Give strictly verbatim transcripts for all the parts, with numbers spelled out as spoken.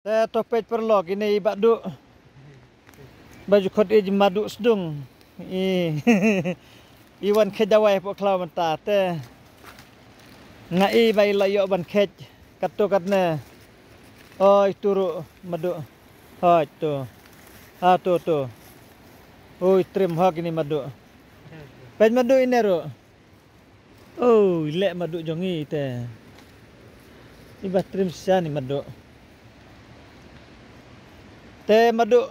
Te to peit paralok, ine i Bah Duh. Ba ju khot i Madu Sdung. I, i wan khet dawai hapoh khlaw mynta te. Nga i ba i la ïoh ban khet katto katne. Oi, tu ruh Madu. Hoi, tu. Ha, tu, tu. Oi, trim hok ine i Madu. Peit Madu ine ruh. Oi, leh Madu jong i te. I ba trim shisha ine i Madu. Te Madu,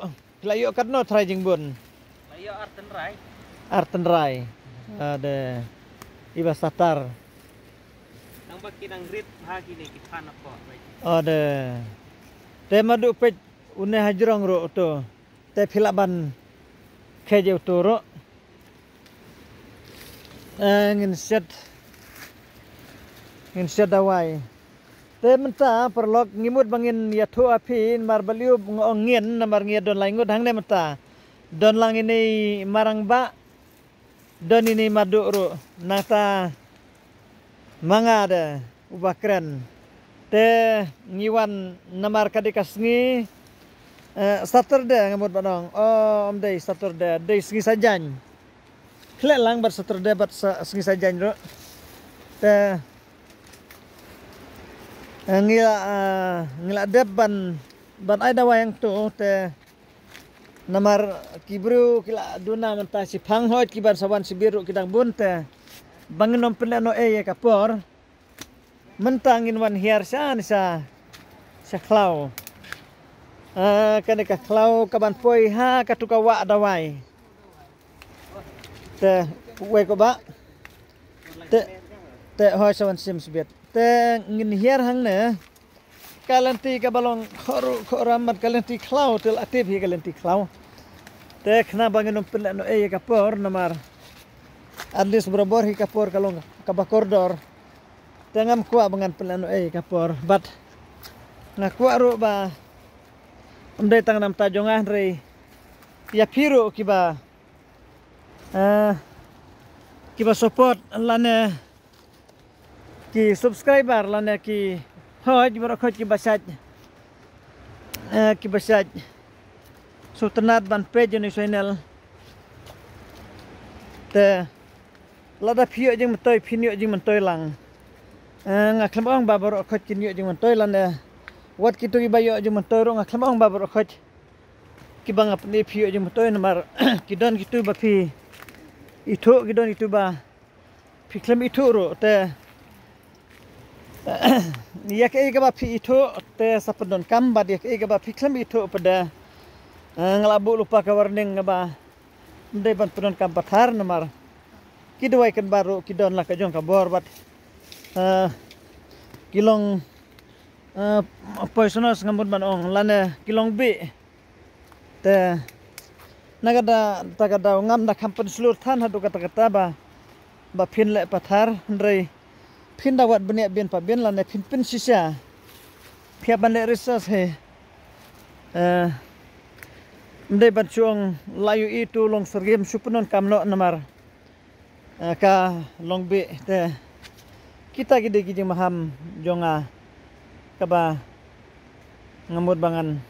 phi la ïoh katno trai jingbun? La ïoh ar tynrai. Ar tynrai. Ade. I ba satar. Nang ba ki nang rit ha kine ki phan apo. Ade. Te Madu peit une hajrong ruh uto. Te phi lah ban khet ïa uto ruh. Eh, ngin shet. Ngin shet dawai. Te mynta paralok ngi mut ba ngin ïathuh ha phi namar balei nga ong ngin namar ngi ïa don lai ngut hangne mynta. Don lang ine i Marangbah. Don ine i Madu ruh. Nangta ma nga de uba kren. Te ngi wan namar ka dei ka sngi, eh, Saturday nga mut ban ong. Oh, ym dei Saturday, dei sngi Saitjaiñ. Khleh lang bad Saturday bad sa, sngi Saitjaiñ ruh. Te, eh, ngi la, eh, ngi la dep ban, ban ai dawai hangto te namar ki briew ki la duna mynta shiphang hoi ki ban sa wan shibit ruh ki dang bun te. Ba ngin ym pynlehnohei ïa ka por. Mynta ngin wan hiar sha ne sha, sha khlaw. Ah, kane ka khlaw ka ban poi ha katu ka wah dawai. Te wei ko Bah. Te, te hoi sa wan shim shibit. Te ngin hiar hangne. Ka lynti kaba long khohruh khohram bad ka lynti khlaw te la tip hi ka lynti khlaw. Te khnang ba ngin ym pynlehnohei ïa ka por namar at least barabor hi ka por ka long kaba kordor. Te ngam kwah ba ngan pynlehnohei ïa ka por bad nga kwah ruh ba ym dei tang namar ta jong nga hynrei ïa phi ruh kiba, eh, kiba support lane ki subscriber lane ki hoi baroh khoit kiba shait, eh, kiba shait sngewtynnat ban peit ïa une u channel. Te lada phi ïoh jingmyntoi phin ïoh jingmyntoi lang. Eh, nga khlem ong ba baroh khoit kin ïoh jingmyntoi lane wat kitu kiba ïoh jingmyntoi ruh nga khlem ong ba baroh khoit kiba nga pyni phi ïoh jingmyntoi namar ki don kitu ba phi ithuh ki don kitu ba phi khlem ithuh ruh te ïa kaei kaba phi ithuh te sa pyndonkam bad ïa kaei kaba phi khlem ithuh pat de, eh, nga la buh lypa ka warning kaba ym dei ban pyndonkam pathar namar ki dawai kynbat ruh ki don la ka jong ka bor bad, eh, ki long, eh, poisonous nga mut ban ong lane ki long bih. Te na ka da, ta ka daw ngam da kham pynshlur than haduh katta katta ba, ba phin leh pathar hynrei phin da wad bniah bian pa bian lane phin pynshisha. Phi hap ban leh research hi. Eh, ym dei ban shu ong la ïohi tu long syriem shu pyndonkam noh namar, eh, ka long bih te kita ki dei ki jingmaham jong nga kaba nga mut ba ngan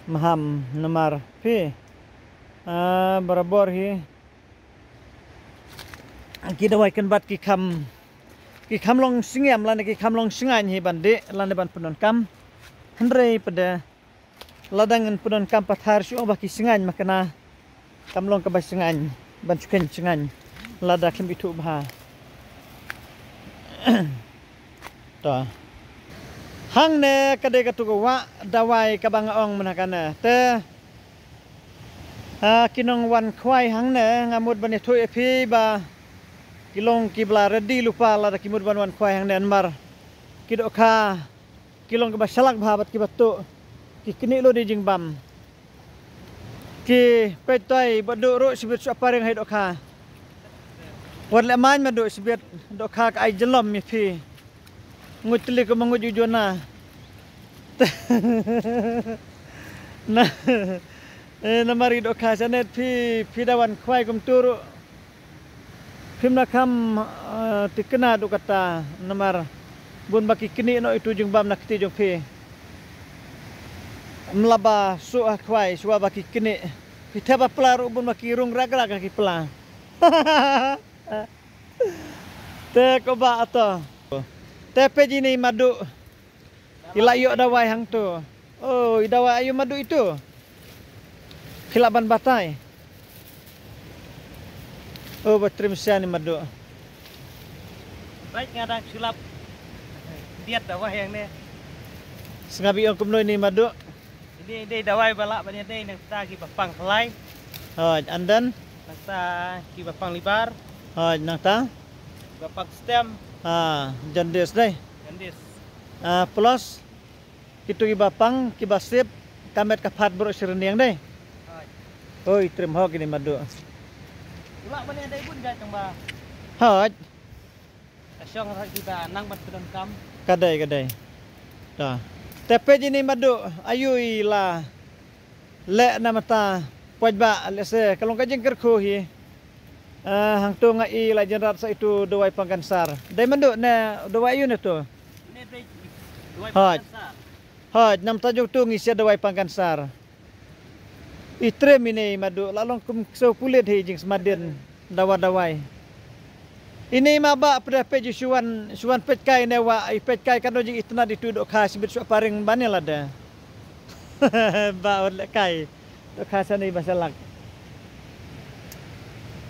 maham namar phi, ah, barabor hi ki dawai kynbat ki kham, ki kham long shngiam lane ki kham long shngaiñ hi ban dih lane ban pyndonkam. Hynrei pat de lada ngin pyndonkam pathar shu ong ba ki shngaiñ ma kane kam long kaba shngaiñ ban shu kheiñ shngaiñ lada khlem ithuh bha. To. Hangne ka dei katu ka wah dawai kaba nga ong mynta kane te, ah, ki nongwan khwai hangne nga mut ban ïathuh ïa phi ba ki long kiba la ready lypa lada ki mut ban wan khwai hangne namar ki dohkha ki long kiba shalak bha bad kiba tuh ki knieh lut ïa i jingbam. Ki peit toi ba duh ruh shibit shu apareng ha i dohkha. Wat leh main ma duh shibit dohkha ka ai jyllom ïa phi. Nguid tylli kum ma nguid u Jona. Na, eh, namar i dohkha shanet phi, phi da wan khwai kumtu ruh. Phim da kham, eh, thikna duh kata namar bun ba ki knieh noh itu jingbam na kti jong phi. Mlaba suh ha khwai shuwa ba ki knieh. Phi thep ba pla ruh bun ba ki rung rak rak ha ki pla. Te ko ba ato. Te peit ine i Madu. I la ïoh dawai hangto. Oh, i dawai aïu Madu itu. Phi lah ban batai. Oh, ba trim sha ine i Madu. Baik nga dang sulap. Diat dawai hangne. Sngap ïoh kumno ine i Madu. Ine i dei dawai ba lah ban ïadei nangta kiba pang khlai. Hooid, and then? Nangta kiba pang libar. Hooid, nangta? Kiba pang stem. Ah, jaundice dei. Jaundice. Ah, plus kito kiba pang, kiba sip, ka met ka phad baroh shi rynïeng dei. Hooid. Oi, trim hok ine i Madu. U lah ban ïadei bun jait tang ba. Hooid. Ka shong ruh kiba nang ban pyndonkam. Ka dei, ka dei. Ta. Te peit ine i Madu, aïu i la leh na mynta, poi ba lehse ka long ka jingkyrkhu hi. Ah, hangto nga i la jynrat sa itu dawai pang kansar. Dei Madu ne dawai aïu ne to? Ne dei dawai pang kansar. Hooid, na mynta jong to ngi shah dawai pang kansar. I trim ine i Madu, la long kum ksew pulit hi jingsma dien dawa dawai. Ine i ma ba pda peit ju shuwan, shuwan peit kai ne wa, i peit kai kano jingitynnad itu dohkha shibit shuwa paring bane lada. Ba ot leh kai. Dohkha shane ba shalak.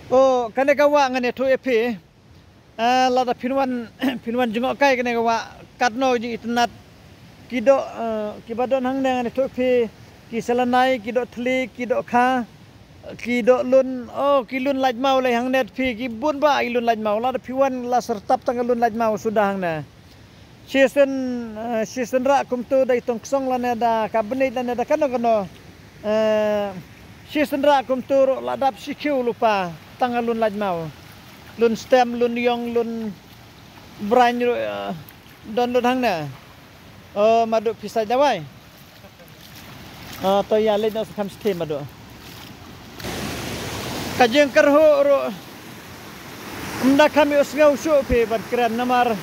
O, kane ka wa ngan ïathuh ïa phi. Ah, lada phin wan, phin wan jngoh kai kane ka wa, katno jingitynnad. Ki doh, eh, kiba don hangne ngan ïathuh phi, ki selenai, ki doh thli, ki dohkha, ki doh lun, oh, ki lun laitmaw lei hangne phi, ki bun ba i lun laitmaw, lada phi wan la syrtap tang lun laitmaw suda hangne. Shisien, eh, shisien rah kumto da i tong ksong lane da ka bnit lane da kano kano. Eh, shisien rah kumto ruh la dap shi kiew lypa tang lun laitmaw. Lun stem, lun ïong, lun braiñ ruh, eh, don lut hangne. O, Madu phi shah dawai. Ah, to ïa leit noh sa kham sthie Madu. Ka jingkyrhuh ruh ym da kham ïohsngew shuh phi ban kren namar.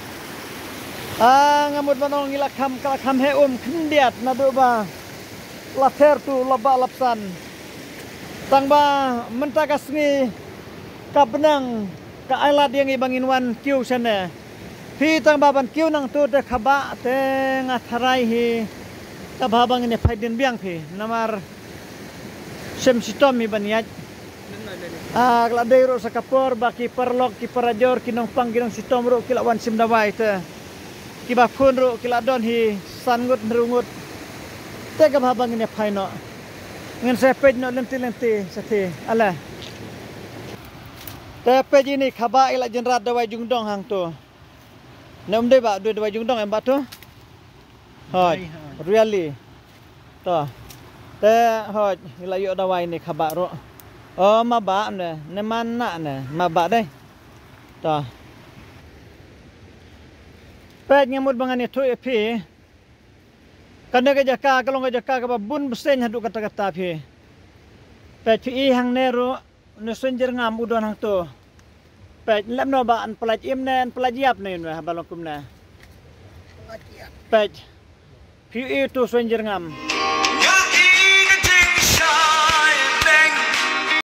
Ah, nga mut ban ong ngi la kham, ka la kham heh um khyndiat naduh ba la pher tu la ba la psan. Tang ba mynta ka sngi ka bneng ka ailad ïa ngi ba ngin wan kiew shane. Phi tang ba ban kiew nangto te kaba te nga tharai hi. Kaba ba ngin ïa phai dien biang phi namar shem shitom hi ban ïaid. Ah, ka la dei ruh sa ka por ba ki paralok, ki parajor, ki nongpang, ki nongshitom ruh ki la wan shim dawai te. Kiba phone ruh ki la don hi san ngut hynriew ngut. Te kaba ba ngin ïa phai noh. Ngin sa peit noh lynti lynti sa te. Ale. Te peit ine i kaba i la jynrat dawai jingdong hangto. Ne um dei ba dei dawai jingdong em ba to? Hooid, dei, hooid. Really. To. Te hooid, i la ïoh dawai ine i kaba ruh. O, ma ba ne, ne man na ne, ma ba dei. To. Peit nga mut ba ngan ïathuh ïa phi. Kane ka jaka ka long ka jaka kaba bun bseiñ haduh katta katta phi. Peit phi i hangne ruh. Une u suiñ jyrngam u don hangto. Peit lem no ba yn pyllait im ne yn pyllait ïap ne une ba long kumne. Peit. Phi ïohi uto u suiñ jyrngam.